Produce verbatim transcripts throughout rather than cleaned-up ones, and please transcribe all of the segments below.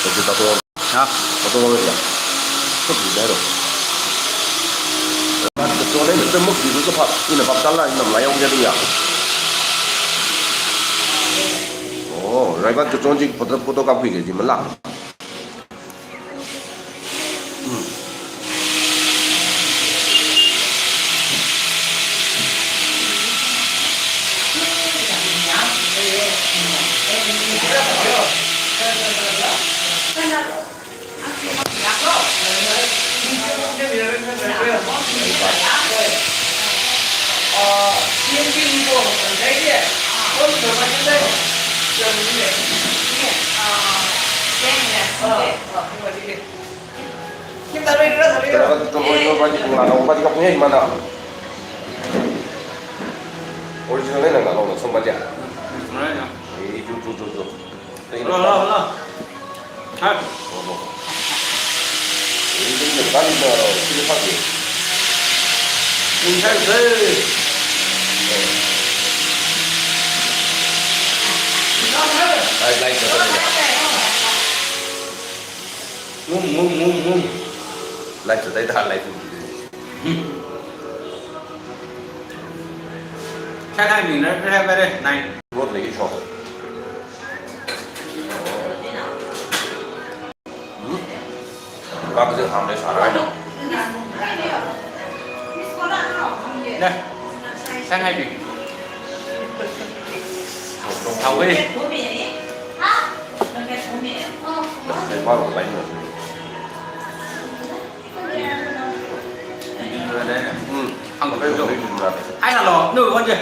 Kasi tato. Ha? Tato ya. Kok di daro. Mat kachon eina temuk di ko pa. Ina pap tala ina layong jadi ya. Oh, raibat kachon ji photo, photo kapkhui kaji mala. Original na na lo song baja. Hello, hello, hello. Hi. Ngum, ngum, ngum, ngum. Live today, da live. Hmm. Thai Thai mi na, na, na, na, nine. Road lei shop. Hmm? Kaka je ham le sarai na. Na. Thai Thai mi. Thao wei. Thai Thai mi. Hmm. Ang ko. Ai na lo, nu kon je.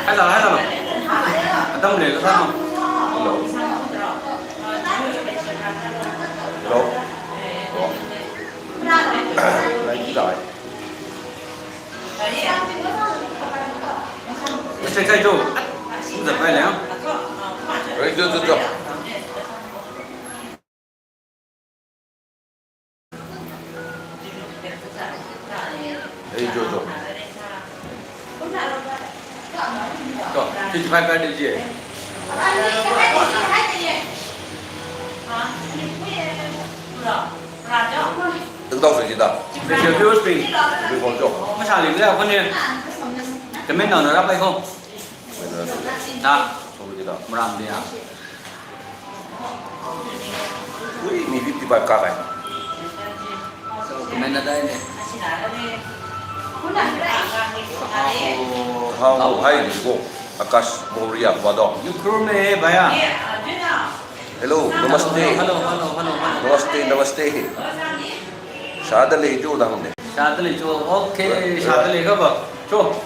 Hello, hello. Atam le ka sa. Hello. Hello. Hello. Exercise jo. Udah pai le. Ready, jo, jo, jo. Ready, jo, jo. To, twenty-five card diji. Tengtau sui jida. Special viewers ping. Bing kong jo. Masha ling le, kone. Comment down na rap ai kong. Na. Sui jida. Maram dia. Ui, mi fifty-five ka kai. Comment na dai ne. How, how, hi, go. Akash Moria, Mado. Ukhrul mein hai, bhaiya. Hello, namaste. Hello, hello, hello, hello. Namaste, namaste. Shāda leijo da hāngne. Shāda leijo. Okay, shāda lei ka ba. Cho.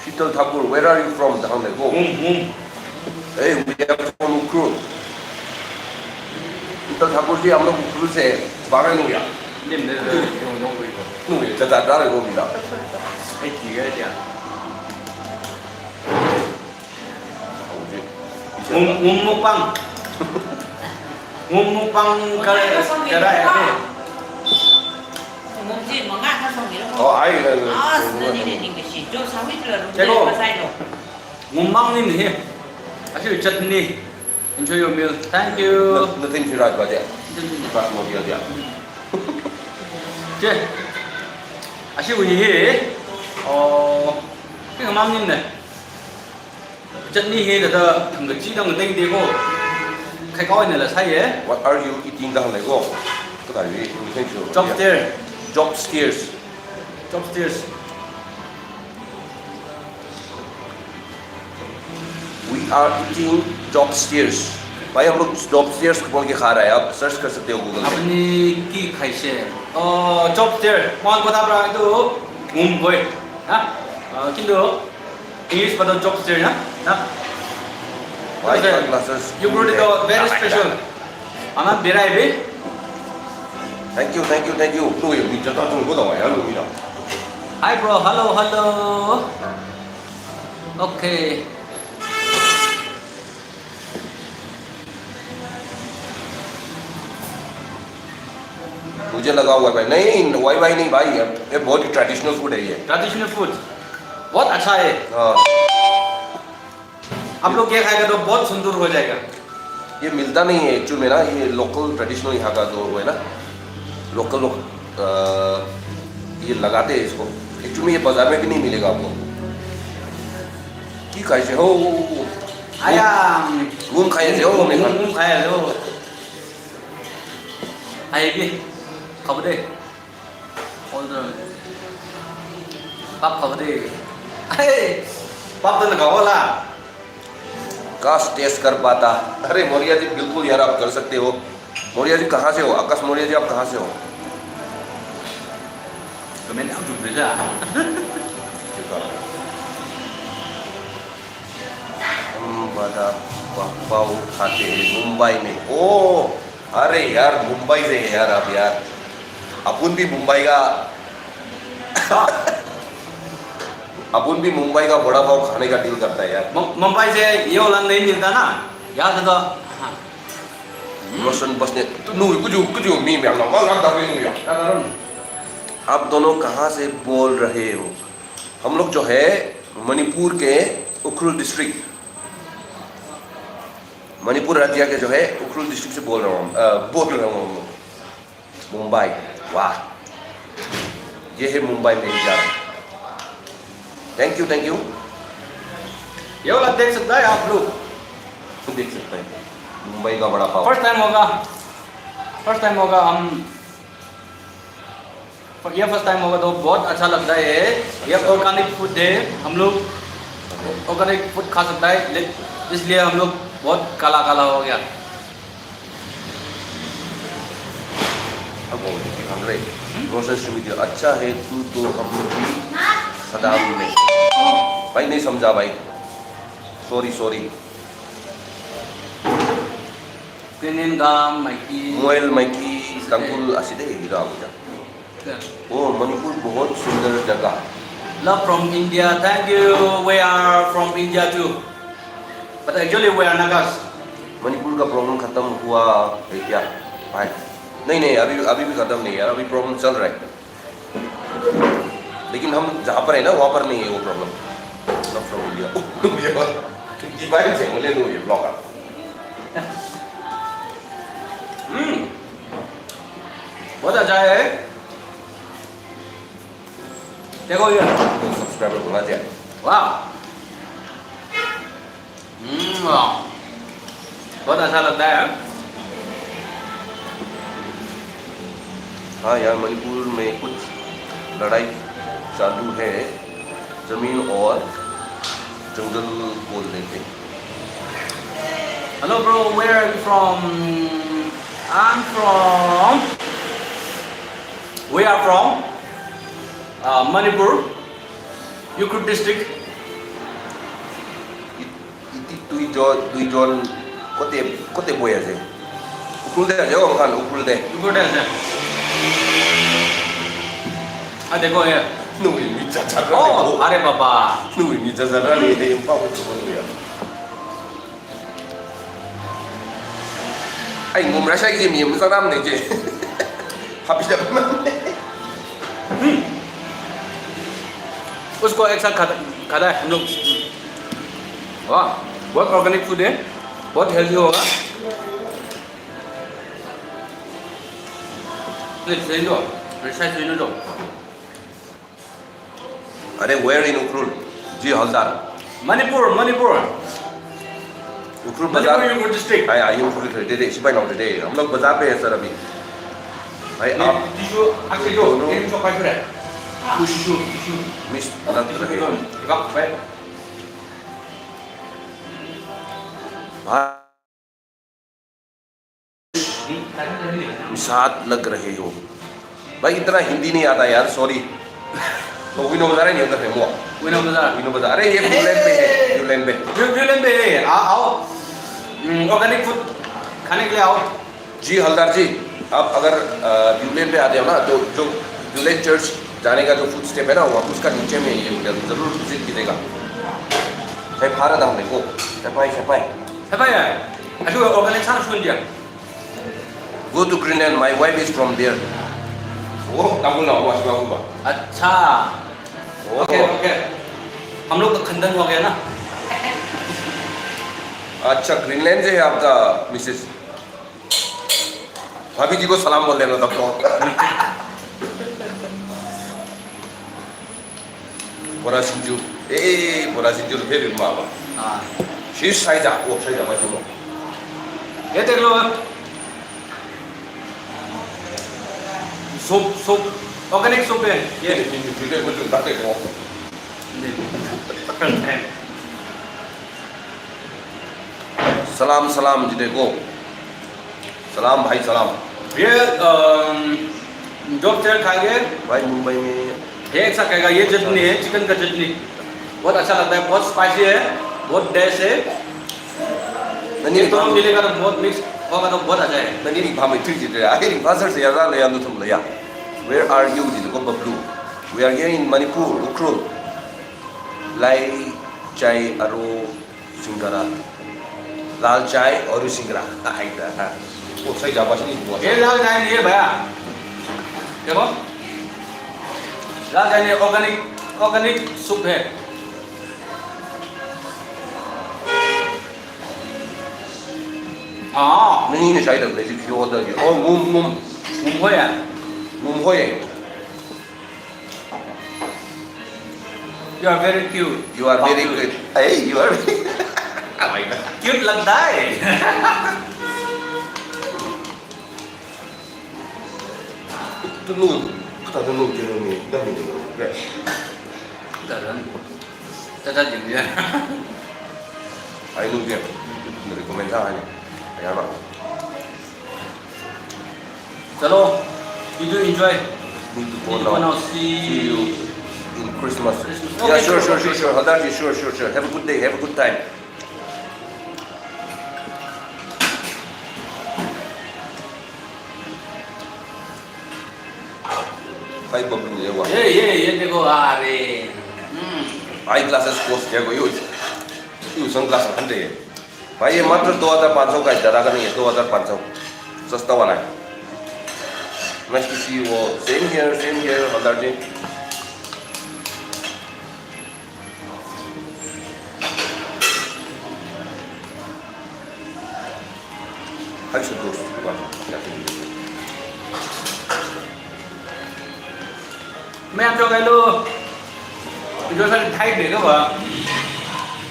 Shital Thakur, where are you from? Da hāngne ko. Hum, hum. Hey, we are from Ukhrul. Shital Thakur ji, हम लोग उखरुल से हैं। बारे नुया। Nim de, de, de, de, de. Nuya, jada dare ko bila. Hey, ठीक है क्या? Ngum, ngum mukbang. Ngum mukbang ka, ka ra ya. Ngum ji manga ka song ni lo. Oh, ai, ai, ai. Ah, ni, ni, ni, ni, si. Jo, sawi tu la ru. Ceko. Masai lo. Ngum mang ni ni. Ashi chutney. Enjoy your meal. Thank you. Nothing to write about that. Nothing to write. But more dear, dear. Je. Ashi uni hi. Oh, ping mang ni ne. Chutney hi thāda thangkachee dang deng de ko. Khai koi ne la sai ye. What are you eating da hāngle ko. Kathā ri, thank you. Job stairs. Job stairs. Job stairs. We are eating job stairs. भाई, हम लोग job stairs बोल के खा रहे हैं। आप search कर सकते हो Google पे। Apni khi khaise. Oh, job stairs. Mon ko thapra itu ngum koi. Ha? Ah, kintu English pa to job stairs, na? Na? Why sunglasses? You brought it out very special. Ana birai bi. Thank you, thank you, thank you. Lo ya, mi jata tung ko da wa ya, lo mi da. Hi bro, hello, hello. Okay. मुझे लगा हुआ है भाई। नहीं, Y Y नहीं भाई, ये, ये बहुत ही ट्रेडिशनल फूड है ये। ट्रेडिशनल फूड बहुत अच्छा है। हाँ। आप लोग ये खाएगा तो बहुत सुंदर हो जाएगा। ये मिलता नहीं है एक्चुअल में ना, ये लोकल ट्रेडिशनल यहाँ का जो है ना, लोकल लोग, अ, ये लगाते हैं इसको। एक्चुअल में ये बाजार में भी नहीं मिलेगा आपको। की खाई से हो? आया। घूम खाई से हो? घूम, घूम खाई से हो? आई भी खबर दे। All the pap khawade. Hey, pap तो लगाओ ला। काश टेस्ट कर पाता। अरे मौर्य जी, बिल्कुल यार, आप कर सकते हो। मौर्य जी कहाँ से हो? आकाश मौर्य जी, आप कहाँ से हो? Comment आप चुप रह जा। हम वडा पाव खाते हैं मुंबई में। ओ, अरे यार, मुंबई से है यार आप यार। अपुन भी मुंबई का, अपुन भी मुंबई का वड़ा पाव खाने का दिल करता है यार। मु-, मुंबई से ये वाला नहीं मिलता ना, यहाँ से तो, हाँ। रोशन बस ने, तो नू, कुछ, कुछ मी में ना, वाला दाबे नू या। आप दोनों कहाँ से बोल रहे हो? हम लोग जो है मणिपुर के उखरुल डिस्ट्रिक्ट, मणिपुर राज्य के जो है उखरुल डिस्ट्रिक्ट से बोल रहा हूँ, अ, बोल रहा हूँ हम लोग। मुंबई, वाह, ये है मुंबई में ही जा रहा है। Thank you, thank you। ये वाला देख सकता है आप लोग। देख सकता है, मुंबई का वड़ा पाव। फर्स्ट टाइम होगा, फर्स्ट टाइम होगा हम, ये फर्स्ट टाइम होगा तो बहुत अच्छा लगता है। ये ऑर्गेनिक फूड है, हम लोग ऑर्गेनिक फूड खा सकता है, ले-, इसलिए हम लोग बहुत काला काला हो गया। अब वो देखिए, खा रहे। रोशन सुमित, अच्छा है तू तो, हम लोग भी सदाम में। भाई, नहीं समझा भाई, sorry, sorry. Kenyan gam, Maiki. Moel Maiki, Tangkhul aside hira abuja. Yeah. Oh, Manipur बहुत सुंदर जगह। Love from India. Thank you. We are from India too. But actually we are Nagas. Manipur का प्रॉब्लम खत्म हुआ है क्या भाई? नहीं, नहीं, अभी, अभी भी खत्म नहीं है यार, अभी प्रॉब्लम चल रहा है। लेकिन हम जहाँ पर है ना, वहाँ पर नहीं है वो प्रॉब्लम। Not from India। ये बात, ये बात से बोले दो ये ब्लॉगर। हम्म, बहुत अच्छा है। देखो ये। तो सब्सक्राइबर होना चाहिए। वाह। हम्म, वाह। बहुत अच्छा लगता है। हाँ यार, मणिपुर में कुछ लड़ाई चालू है, जमीन और जंगल को लेके। Hello bro, where are you from? I'm from, we are from, uh, Manipur, Ukhrul district. Iti tui jo, tui jon, kote, kote boya je. Ukhrul de je, o kan Ukhrul de. Ukhrul de je. Ah, देखो ये। Nui mi cha cha ra. Oh, अरे बाबा। Nui mi cha cha ra ni de, pa ko ko ya. Ai, ngum ra shai ki mi, mi sa ram ne je. Happy da. हम्म। उसको एक साथ खाता, खाता है हम लोग। वाह, बहुत ऑर्गेनिक फूड है, बहुत हेल्दी होगा। नहीं, सही दो, फ्रेश है, सही दो। अरे, where in Ukhrul? जी हवलदार। मणिपुर, मणिपुर। उखरुल बाजार। मणिपुर, उखरुल डिस्ट्रिक्ट। हाँ, हाँ, ये उखरुल डिस्ट्रिक्ट, ये सिपाही नौ डिस्ट्रिक्ट। हम लोग बाजार पे है सर अभी। भाई, आप दोनों मिस लग रहे हो। भाई, साथ लग रहे हो। भाई, इतना हिंदी नहीं आता यार, सॉरी। तो विनो बजा रहे नहीं उधर है, वो। विनो बजा। विनो बजा। अरे, ये ब्यूलैंड पे है, ब्यूलैंड पे। ब्यू-, ब्यूलैंड पे है, आ-, आओ। हम्म, ऑर्गेनिक फूड खाने के लिए आओ। जी, हवलदार जी, आप अगर, अ, ब्यूलैंड पे आते हो ना, तो जो ब्यूलैंड चर्च जाने का जो फुट स्टेप है ना, वहाँ उसका नीचे में ये होटल, जरूर विजिट कीजिएगा। Sai phara dam le ko. Sai pai, sai pai. Sai pai ya. Asu organic sana sun dia. Go to Greenland. My wife is from there. वो तमिल ना हुआ, शिवा हुआ। अच्छा। वो ओके, तो ओके। हम लोग तो खंडन हो गया ना। अच्छा, ग्रीनलैंड से है आपका मिसेस? भाभी जी को सलाम बोल देना सबको। Bora singju. Eh, bora singju lukhe rin ma ba. हाँ। She's Saida. Oh, Saida, maju. ये देख लो। Soup, soup, organic soup है ये। Jide, jide, jide, maju, dak ko. नहीं, पकड़ है। Salam, salam, jide ko. सलाम भाई, सलाम। ये, अम, जॉब से खाएंगे। भाई, मुंबई में। ये एक साथ खाएगा, ये चटनी है, चिकन का चटनी। बहुत अच्छा लगता है, बहुत स्पाइसी है, बहुत टेस्ट है। नहीं, ये दोनों नहीं, मिलेगा तो बहुत मिक्स होगा तो बहुत अच्छा है। नहीं, नहीं, भाई, ठीक, ठीक है। आखिर भाषण से याद आ गया, नु तुम लिया। Where are you? Jide ko Bablu. We are here in Manipur, Ukhrul। Lai chai aro Singara. Lal chai और singara। Ai da। वो सही जा पास नहीं हुआ। ये लाल चाय नहीं है भैया। देखो। लाल चाय नहीं, organic, organic soup है। हाँ। नहीं, नहीं, शायद अंग्रेजी की होता है। ओ, मुम, मुम। मुम हो या? मुम हो या? You are very cute। You are very good। Hey, you are cute लगता है। Tunu, kata tunu kira ni, dah ni, dah. Dah, dah. Dah, dah, dah. Ai, nu dia. Recommend sa ni. Ayah, mak. चलो, you do enjoy। Need to go now। See you in Christmas। Christmas। Yeah, okay, sure, sure, sure, sure, sure। Hadarji, sure, sure, sure। Have a good day, have a good time। Hi, Bablu, ये हुआ। ये, ये, ये देखो, अरे। हम्म। Eyeglasses cost क्या कोई use? Use sunglasses hundred. भाई, ये मात्र दो हज़ार पाँच सौ का है, ज़्यादा का नहीं है, दो हज़ार पाँच सौ। सस्ता वाला है। Nice to see you all। Same here, same here, havildar ji. Hi, Santosh। वाह, क्या करें? मैं आप लोग हेलो। इधर सारे थाई दे दो वाह।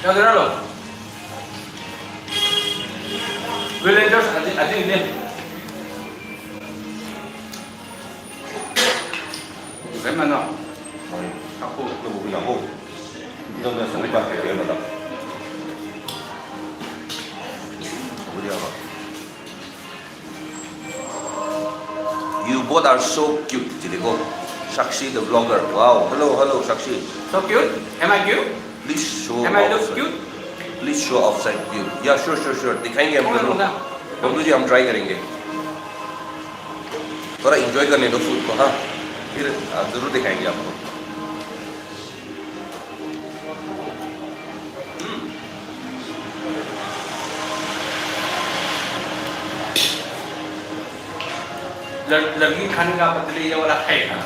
क्या कर रहे हो? Villagers, अजी, अजी, इधर। Very nice, no? Ako, ako, ako. Ito na sa iba, kaya na lang. Uli ako. You both are so cute, jide ko. Sakshi the vlogger. Wow. Hello, hello, Sakshi. So cute? Am I cute? Please show outside. Am I look cute? Please show outside view. Yeah, sure, sure, sure। दिखाएंगे हम जरूर। बबलू जी, हम try करेंगे। थोड़ा enjoy करने दो food को, हाँ। फिर, हाँ, जरूर दिखाएंगे आपको। हम्म। लड़-, लड़की खाने का बदले ये वाला खाएगा।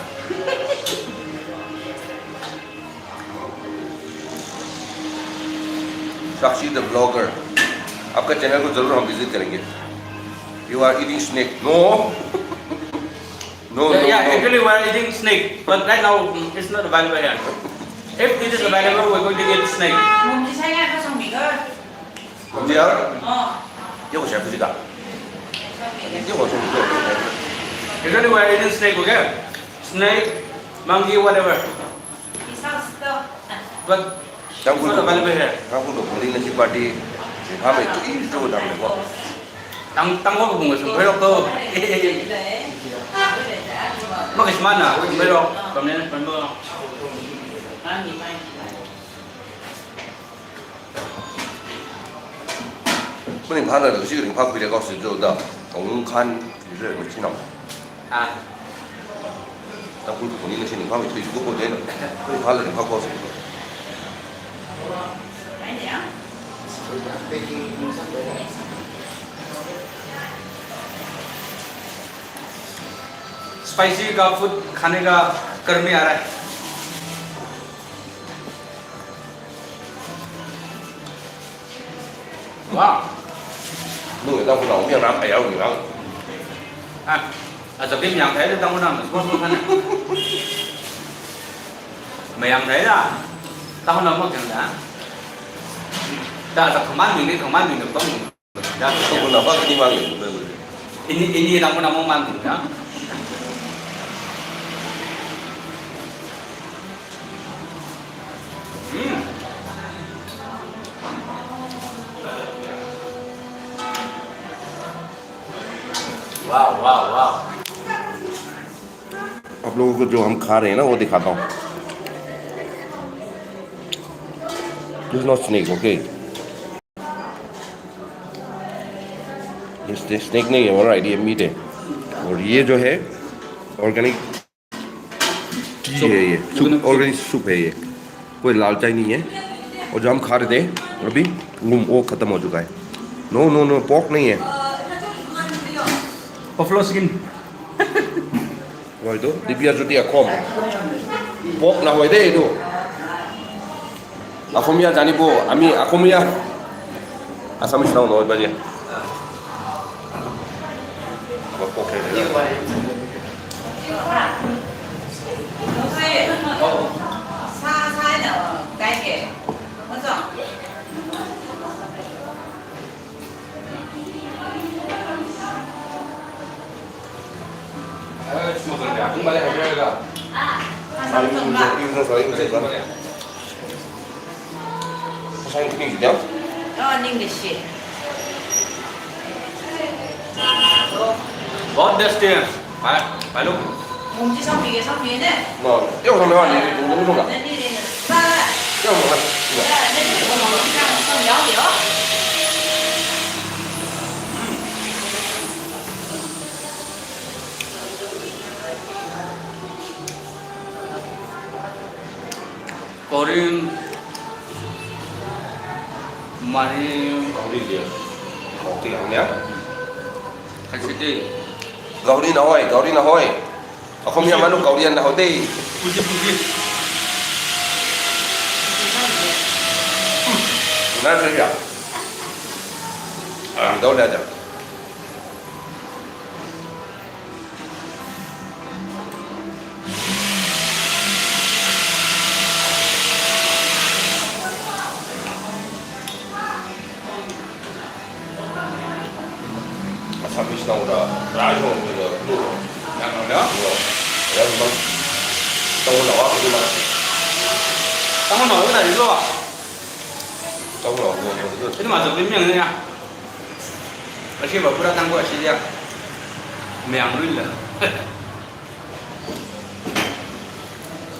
Sakshi the vlogger, आपका channel को जरूर हम visit करेंगे। You are eating snake। No। No, yeah, no, yeah, no। Actually, we are eating snake, but right now, mm, it's not available here। If it is available, we're going to eat snake। Mumji saya apa song miga? Mumji ya? Oh। ये वो शायद किसी का। ये वो सुन। Actually, we are eating snake, okay? Snake, monkey, whatever। But Tangkhul, it's not available here। Tangkhul ko puli na si party, kami tu i tu dang ko. Tang, Tangkhul ko bunga sung pero ko. Makasmana, pero kami na pero. Maning phāla, si ringphā khuida khuisi jo da, Tongkhan, ri ri chinam. Ah. Tangkhul ko ni na si ringphā mi thui ko ko de na. Maning phāla ringphā khuisi. Spicy का फूड खाने का गर्मी आ रहा है। वाह। Nung, Tangkhulnao mayang rāphāya, ning rāng. Ah, azak mayang thāi, Tangkhulnao, small small kan. Mayang thāi la, Tangkhulnao makchang da. Da azak khaman ning ni, khaman ning ni, tong ning. Da Tangkhulnao ba kani mang ning. Ini, ini Tangkhulnao mang mang ning da. Hmm. Wow, wow, wow. आप लोगों को जो हम खा रहे हैं ना, वो दिखाता हूँ। This is not snake, okay? ये स्ने-, snake नहीं है, alright, ये meat है। और ये जो है, organic tea है ये, soup, organic soup है ये, कोई लाल चाय नहीं है। और जो हम खा रहे थे अभी, गुम, वो खत्म हो चुका है। No, no, no, pork नहीं है। Buffalo skin। Wai tu, dipia juti akom. Pork na wai de itu. Akomia jani po, ami akomia. Assamese nao no baje. Apa pork hai de. बहुत टेस्टी है। भाई, भाई लोग। Korean, Mari. Gauri dia. Gauri yang dia. Kasih deh. Gauri na hoi, Gauri na hoi. Akomia malu Gauri na hoi deh. Puji, puji. Na saya. Ah, tahu dah aja. Assamese nao da, rai ho da, lu. Yang nao da? Lu. Yang mang. Tangkhulnao wa, lu mang. Tangkhulnao wa, lu. Tangkhulnao wa, lu. Ini masuk tim yang ini ya. Ashi ba pura tangkhul ashi ya. Mayang lui la.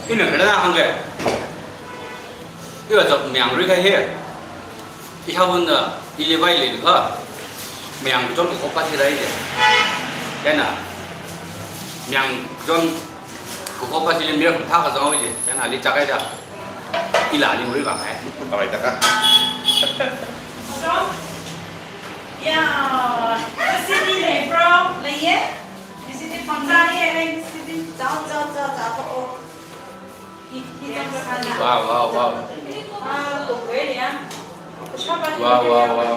Ina kada hangge. Iwa chok mayang lui kahe. Iha wun da ili vai le ka. Mayang chok ko pa thi rai le. Yana. Mayang chok ko pa thi le mayang tha ka zong le. Yana li chak ai da. Ila li lui ba kai. Ba bai ta ka. Ya, sidi le bro, le ye. Sidi pangsa ye, sidi. Zao, zao, zao, zao. Wow, wow, wow. Wow, wow, wow.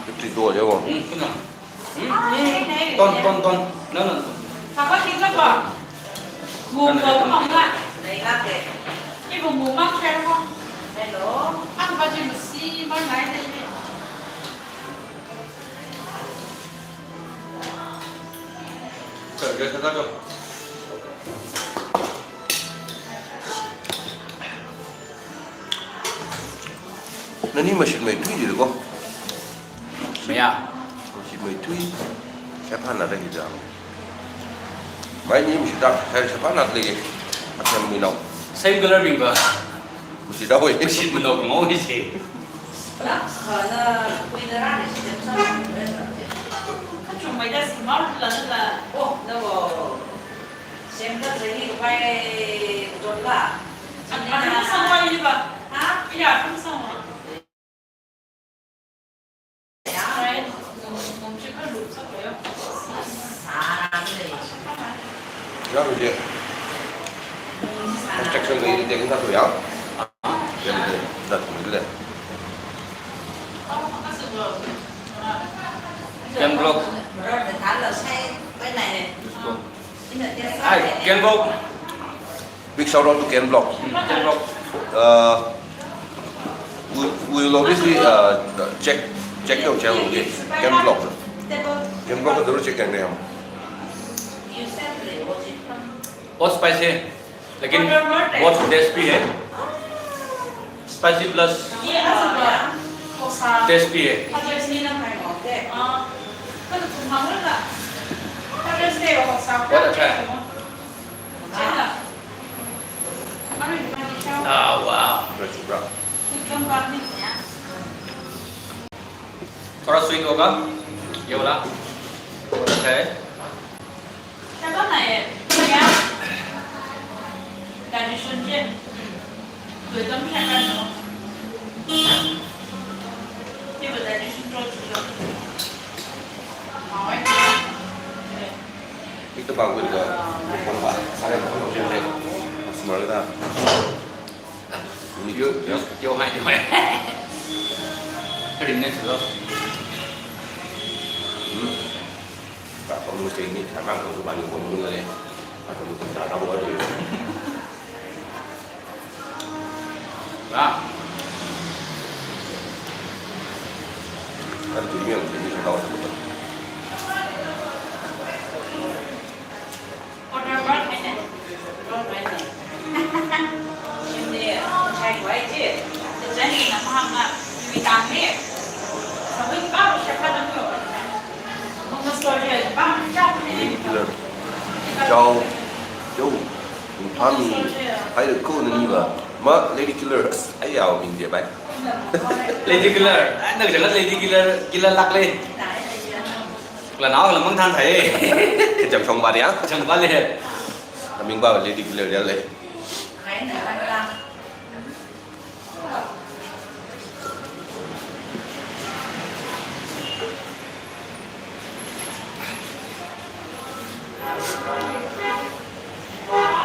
Fifty dollar, yeah, wow. Ton, ton, ton. No, no, no. Nani mashit mai tui di ko. Maya. Mashit mai tui. Shapana da hijang. Mai ni mashit da, shapana da lagi. Atam mi nao. Same color mi ba. Mashit da hoi. Mashit mi nao ko mo ni si. Big shout out to Ken Vlog. Mm, Ken Vlog. Uh, we, we will obviously, uh, check, check your channel, okay? Ken Vlog. Ken Vlog का जरूर check करने हम। बहुत spicy है, लेकिन बहुत tasty है। Spicy plus tasty है। बहुत अच्छा है। Ah, wow। थोड़ा sweet होगा, ये वाला बहुत अच्छा है। Ito pa ko ka, ko pa, sāya ko pa, ko pa, smart ta. Yo, yo, yo, hai, yo, hai. Ring ne, yo. Hmm. Ka ko mo se ni, ka ko ko ba ni ko mo le. Ka ko mo ta ta mo le. Ah. Kan tu yang ni ka ko. Lady Killer. Chao. Yo. Pami. Hai ko nani ba. Ma Lady Killer. Ai yao ming dia bai. Lady Killer. Ai, na jangan Lady Killer, Killer lak le. Kala nao kala mang than thai. Kachang chong ba dia. Chang ba le. Aming ba Lady Killer dia le.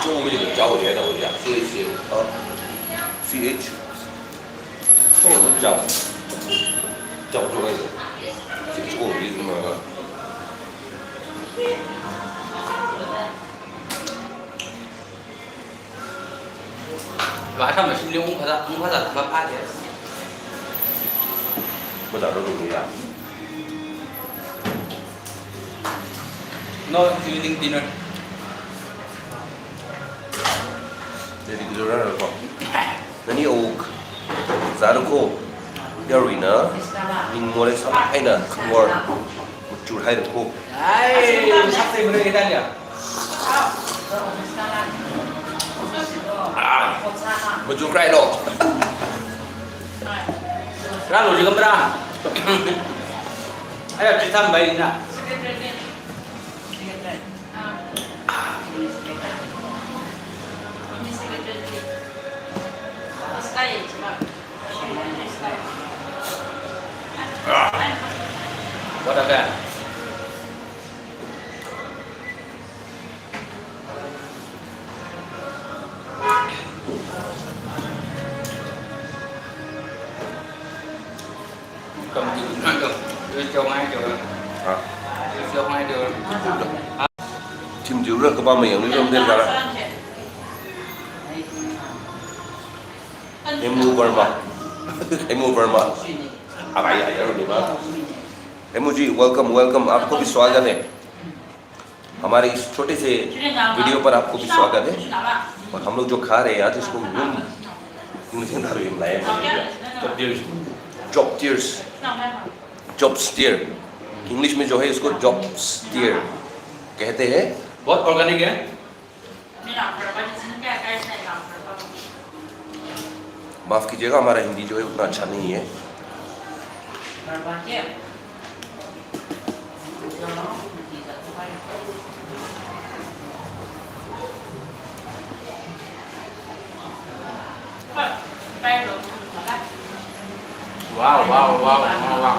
Cho mi de chao de da ya. C H, uh, C H. Cho mi chao. Chao cho mi. C H O mi ma. Vāsham machine li ungphāzā, ungphāzā thāpā phāde. Bada ro ro ya. No evening dinner. Lady Killer ko. Nani ok. Zāda ko. Yaruina. Ning more sa aina khamor. Muchur hai ko. Ai, sakte mure kita ya. Ah, maju krai lo. Ralo ji kamra. Ayo, chitham bai na. Ah, what a guy. Kam ji ngai jo. Yo jo ngai jo. Ha? Jo ngai jo. Team Jura kaba mayang ni ram den kara. Emu Verma. Emu Verma. Abai ya, ya, Verma. Emu ji, welcome, welcome. आपको भी स्वागत है। हमारे इस छोटे से वीडियो पर आपको भी स्वागत है। और हम लोग जो खा रहे हैं आज, इसको हम English में दारू लाए हैं। Chop steers। Chop steers। Chop steer। English में जो है, इसको chop steer कहते हैं। बहुत organic है। माफ कीजिएगा, हमारा हिंदी जो है उतना अच्छा नहीं है। Wow, wow, wow, wow, wow.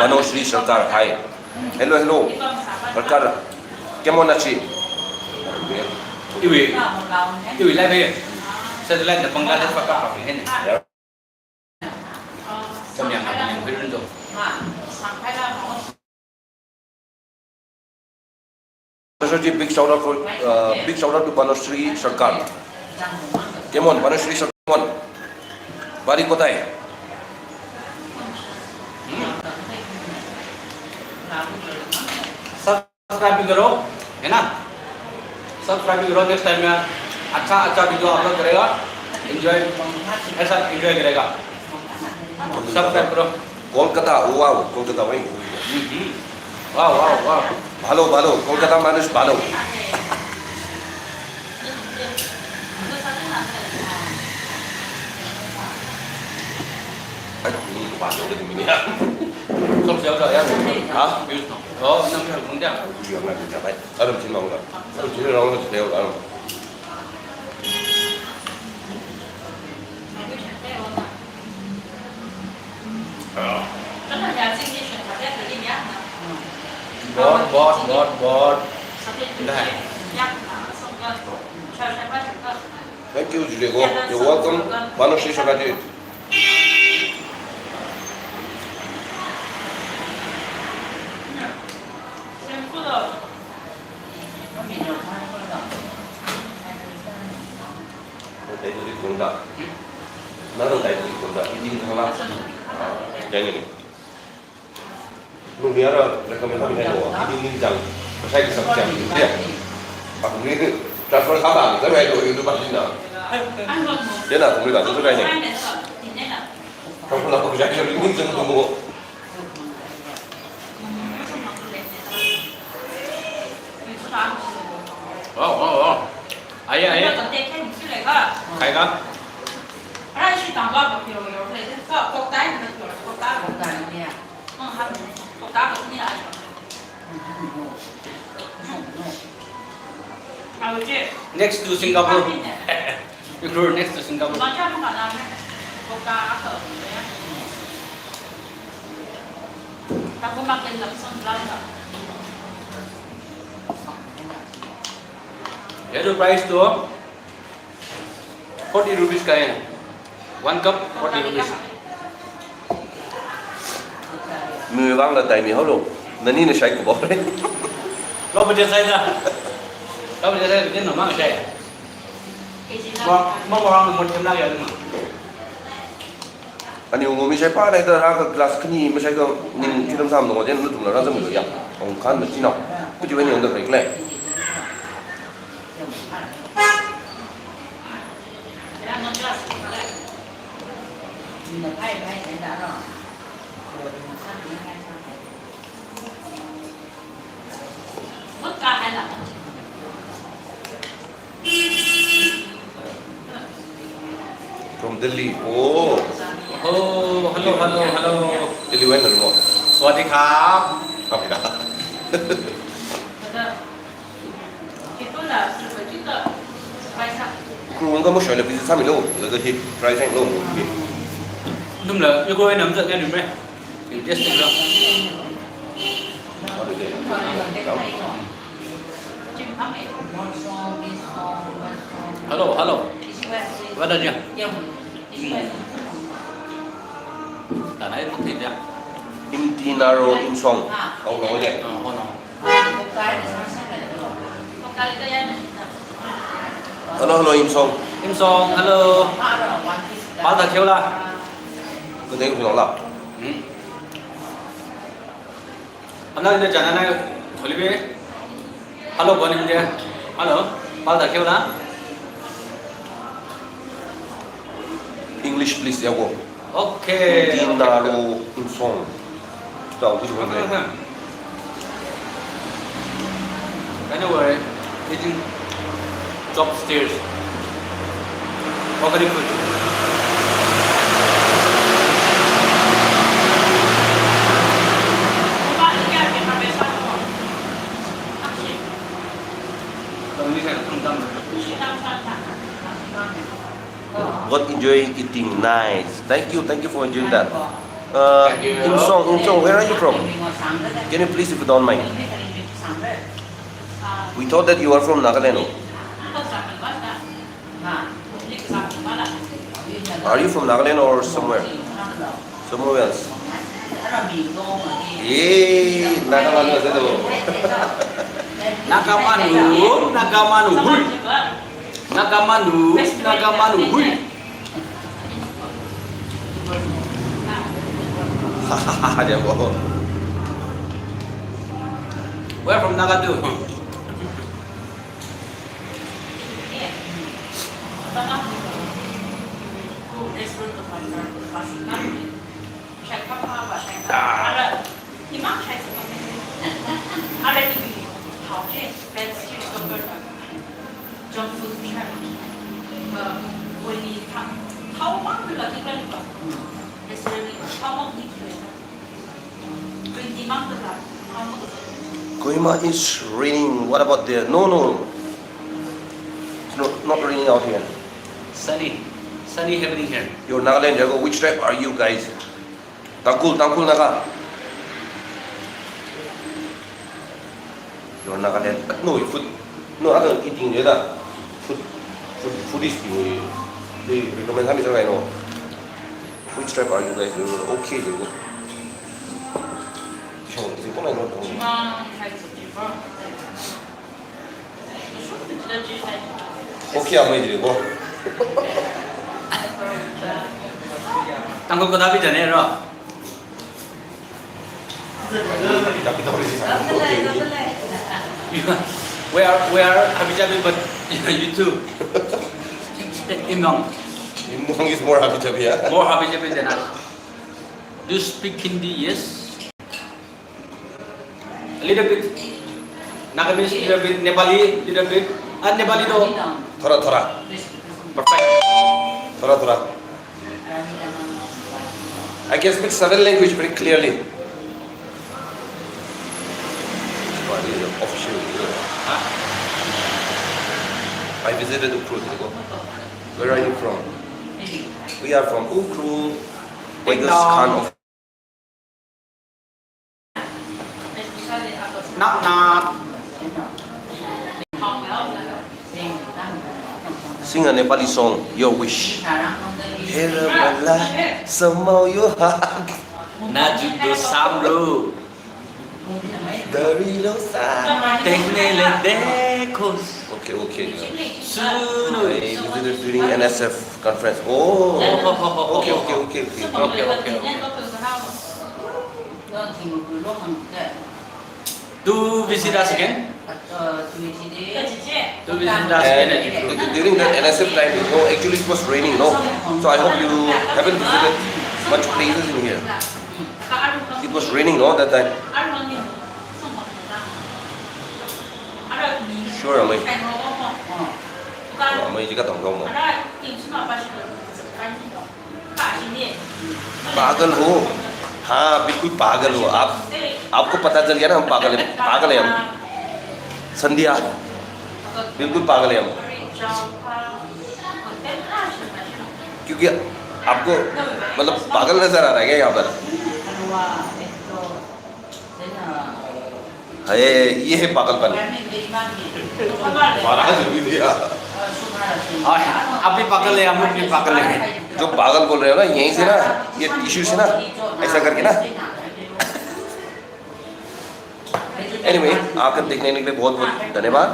Manoj Shri Sarkar, hi. Hello, hello. Sarkar, kemon achi? Iwi, iwi live hai. Satellite na Bangladesh pa kapang hai. Samyang, samyang, hirun do. Bhanushri, big shout out for, uh, big shout out to Bhanushri Sarkar. Come on, Bhanushri Sarkar, come on. Bari kotai. Subscribe भी करो, है ना? Subscribe भी करो, next time में अच्छा अच्छा video upload करेगा, enjoy, ऐसा enjoy करेगा। Subscribe करो। Kolkata, wow, Kolkata, wait. हम्म। वाह, वाह, वाह। ভালো, ভালো, কলকাতা মানুষ ভালো। Ay, hindi ko pa, hindi ko hindi. Sok siya, sok siya. Ha? Views no. Oh, nang siya, kung siya. Ang siya nga, siya, bay. Alam siya, mga. Alam siya, mga, siya, alam. Bot, bot, bot, bot. Thank you, Julego. You're welcome. Bhanushri Sarkar ji. Dai duri kunda. Nana dai duri kunda. Ini kala. Dai ni. Nung biar recommend kami hai lo. Ini ni jang. Pasai ke sab jang. Ya. Aku ni transfer kaba. Tapi hai lo itu pasti na. Dia na kami dah tu dai ni. Kamu lah aku jadi ini jang tu. Wow, wow, wow. Aye, aye. Khai ka? Next to Singapore. Next to Singapore. Yellow price to forty rupees ka hai. One cup forty rupees. Mi vang la tai mi holo. Nani na shai ko bore. Lo budget sai da. Lo budget sai da, no mang shai. Mo, mo, mo, mo, mo, mo, mo, mo. Ani ungu mi shai pa dai da, ha ka glass khani mi shai ka ning kiram sam no den lu tum la ra zam lo ya. Ong khan mi tinau. Ku ji wen yong da kai klai. From Delhi. Oh. Oh, hello, hello, hello. Delhi wai na mo. Sawadee khap. Khap ka. Kru wang ka mo shoi la busy sami lo. Laga hi try sang lo mo. Dum la, you go in, I'm just getting ready. Interesting lo. Hello, hello. What are you? Tanai putih dia. Imtinaro Imsong. Kau no je. Oh, oh, no. Hello, hello, Imsong. Imsong, hello. Pal ta keu la. Kau tengok la. Hmm. Amna ina jana na tholi be. Hello, bonim dia. Hello. Pal ta keu la. English, please, ya go. Okay. Imtinaro Imsong. Tao di ko ne. Anyway, eating top stairs. Organic food. What enjoying eating? Nice. Thank you, thank you for enjoying that. Uh, Imsong, Imsong, where are you from? Can you please, if you don't mind? We thought that you are from Nagaland. Oh. Are you from Nagaland or somewhere? Somewhere else. Yay, Nagaland. Nagamanu, Nagamanu, hui. Nagamanu, Nagamanu, hui. Dia bohong. We're from Naga too. Kohima is raining. What about there? No, no. It's not, not raining out here. Sunny. Sunny happening here. You're Nagaland, Jago. Which tribe are you guys? Tangkhul, Tangkhul Naga. You're Nagaland. No, food. No, I don't eating there. Food, food, food is the, they recommend how much I know. Which tribe are you guys? Okay, Jago. Okay, I'm ready to go. Tangkhul ko dabi jane ro. Where, where Habijabi, but you too. Imnong. Imnong is more Habijabi, yeah? More Habijabi than us. Do you speak Hindi? Yes. A little bit. Nagamese, little bit. Nepali, little bit. Ah, Nepali do. थोड़ा, थोड़ा. Perfect. थोड़ा, थोड़ा. I can speak seven language very clearly. Official. Huh? I visited Ukhrul. Where are you from? We are from Ukhrul. Ding dong. Khan of Knock knock. Sing a Nepali song, Your Wish. Hera bala, somehow your heart. Najudo samlo. Dari lo sa. Tekne le dekhos. Okay, okay. Suno. I visited during N S F conference. Oh. Oh, oh, oh, oh, okay, oh, okay, oh, okay, okay. Okay, okay, okay. Do visit us again? Do visit us again? And du-, during the N S F time, no, actually it was raining, no? So I hope you haven't visited much places in here. It was raining, no, that time? Sure, amei. Amei ji katong dong mo. पागल हो? हाँ, बिल्कुल पागल हो आप। आपको पता चल गया ना, हम पागल हैं, पागल हैं हम। संध्या, बिल्कुल पागल हैं हम। क्योंकि आपको, मतलब, पागल नजर आ रहा है क्या यहाँ पर? अरे, ये है पागलपन। महाराज भी दिया। हाँ, आप भी पागल है, हम लोग भी पागल हैं। जो पागल बोल रहे हो ना, यहीं से ना, ये टिश्यू से ना, ऐसा करके ना। Anyway, आकर देखने के लिए बहुत बहुत धन्यवाद।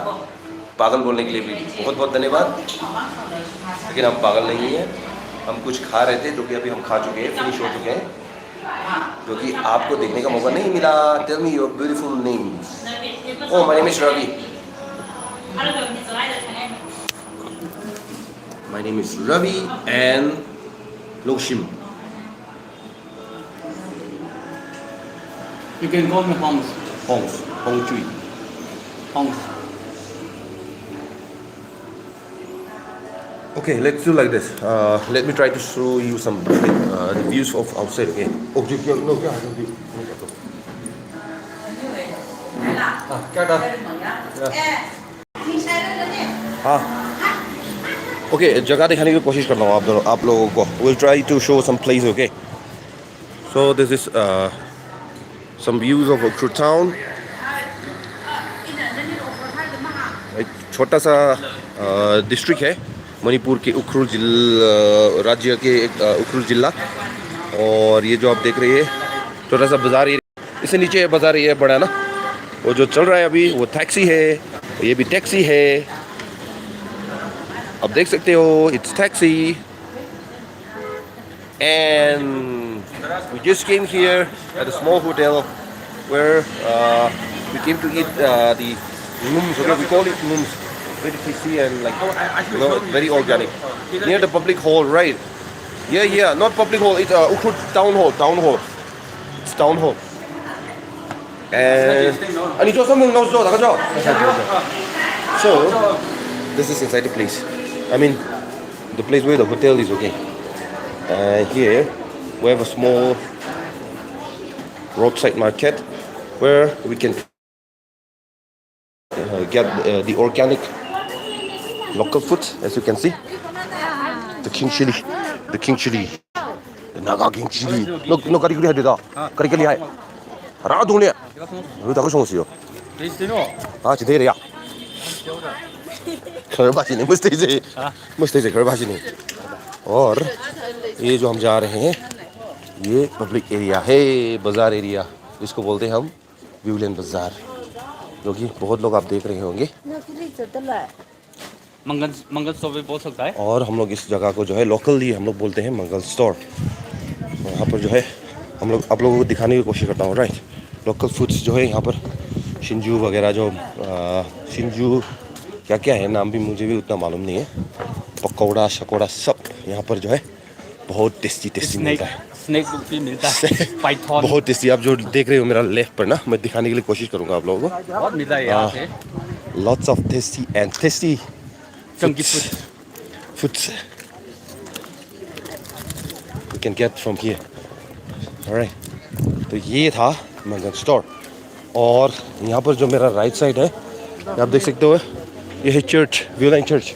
पागल बोलने के लिए भी बहुत बहुत धन्यवाद। लेकिन हम पागल नहीं हैं, हम कुछ खा रहे थे, जो कि अभी हम खा चुके हैं, फिनिश हो चुके हैं। जो कि आपको देखने का मौका नहीं मिला। Tell me your beautiful names. Oh, my name is Ravi. My name is Ravi and Lokshim. You can call me Hongs. Hongs. Hongchui. Hongs. Okay, let's do like this. Uh, let me try to show you some, uh, the views of outside. Okay. Oh, you, you, no, yeah, no, you, no, no. Ah, क्या था? Yeah. हाँ। Okay, जगह दिखाने की कोशिश करता हूँ आप दोनों, आप लोगों को। We'll try to show some place, okay? So this is, uh, some views of Ukhrul town. एक छोटा सा, uh, district है मणिपुर के उखरुल जिल-, uh, राज्य के एक, uh, उखरुल जिला। और ये जो आप देख रहे हैं, छोटा सा बाजार, ये इससे नीचे ये बाजार, ये बड़ा ना, वो जो चल रहा है अभी, वो टैक्सी है, ये भी टैक्सी है। आप देख सकते हो, it's taxi। And we just came here at a small hotel where, uh, we came to eat, uh, the ngums. Okay, we call it ngums. Very tasty and, like, you know, very organic. Near the public hall, right? Yeah, yeah, not public hall. It's, uh, Ukhrul town hall. Town hall. It's town hall. And 아니, 저 선물 넣어줘, 나가죠. So, this is inside the place. I mean, the place where the hotel is, okay. And here we have a small roadside market where we can, uh, get, uh, the organic local food, as you can see. The king chili, the king chili, the Naga king chili. No, no, kari kari hai da. Kari kari hai. Ra dung ne. Ru ta ko song siyo. Taste no. हाँ, चिदे रे या। खरबा चिने, मस्त है जे। हाँ। मस्त है जे, खरबा चिने। और ये जो हम जा रहे हैं, ये पब्लिक एरिया है, बाजार एरिया, इसको बोलते हैं हम विवलियन बाजार, जो कि बहुत लोग आप देख रहे होंगे। मंगल, मंगल स्टोर भी बोल सकता है। और हम लोग इस जगह को जो है, लोकली हम लोग बोलते हैं मंगल स्टोर। यहाँ पर जो है, हम लोग आप लोगों को दिखाने की कोशिश करता हूँ, राइट? लोकल फूड्स जो है यहाँ पर, शिंजू वगैरह जो, आ, शिंजू क्या क्या है, नाम भी मुझे भी उतना मालूम नहीं है। पकौड़ा शकौड़ा सब यहाँ पर जो है, बहुत टेस्टी टेस्टी स्नेक, मिलता है। स्नेक भी मिलता है। पाइथन। बहुत टेस्टी। आप जो देख रहे हो मेरा लेफ्ट पर ना, मैं दिखाने के लिए कोशिश करूँगा आप लोगों को। बहुत मिलता है यहाँ से। Lots of tasty and tasty Chunky foods. Foods. Foods we can get from here. Alright, तो ये था मंगल स्टोर। और यहाँ पर जो मेरा राइट साइड है, ये आप देख सकते हो, ये है चर्च, विवलाइन चर्च।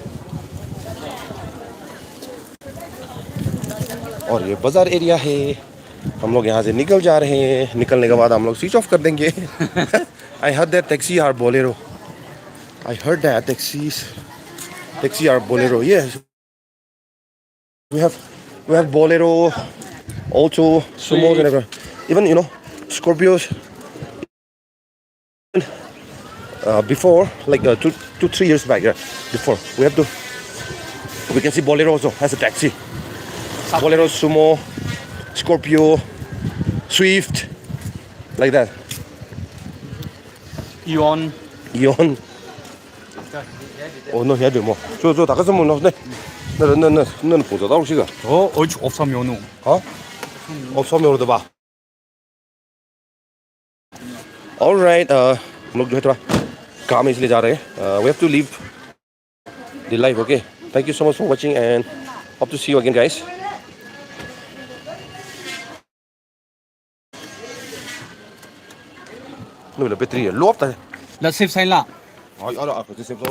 और ये बाजार एरिया है। हम लोग यहाँ से निकल जा रहे हैं। निकलने के बाद हम लोग स्विच ऑफ कर देंगे। I heard that taxi are Bolero. I heard that taxis, taxi are Bolero. Yes. We have, we have Bolero, Alto, Sumo, and everything. Even, you know, Scorpios. Uh, before, like, uh, two, two, three years back, yeah, before, we have to, we can see Bolero also has a taxi. Bolero, Sumo, Scorpio, Swift, like that. Eon. Eon. Oh, no, here, mo. So, so, taka samo no ne. No, no, no, no, no, puto tao shiga. Oh, oh, of some yono. Huh? Of some yono ba. All right, uh, हम लोग जो है थोड़ा काम है, इसलिए जा रहे हैं। Uh, we have to leave the live, okay? Thank you so much for watching and hope to see you again, guys. No, the battery low up. La save sign la. Ai, ala, ako save.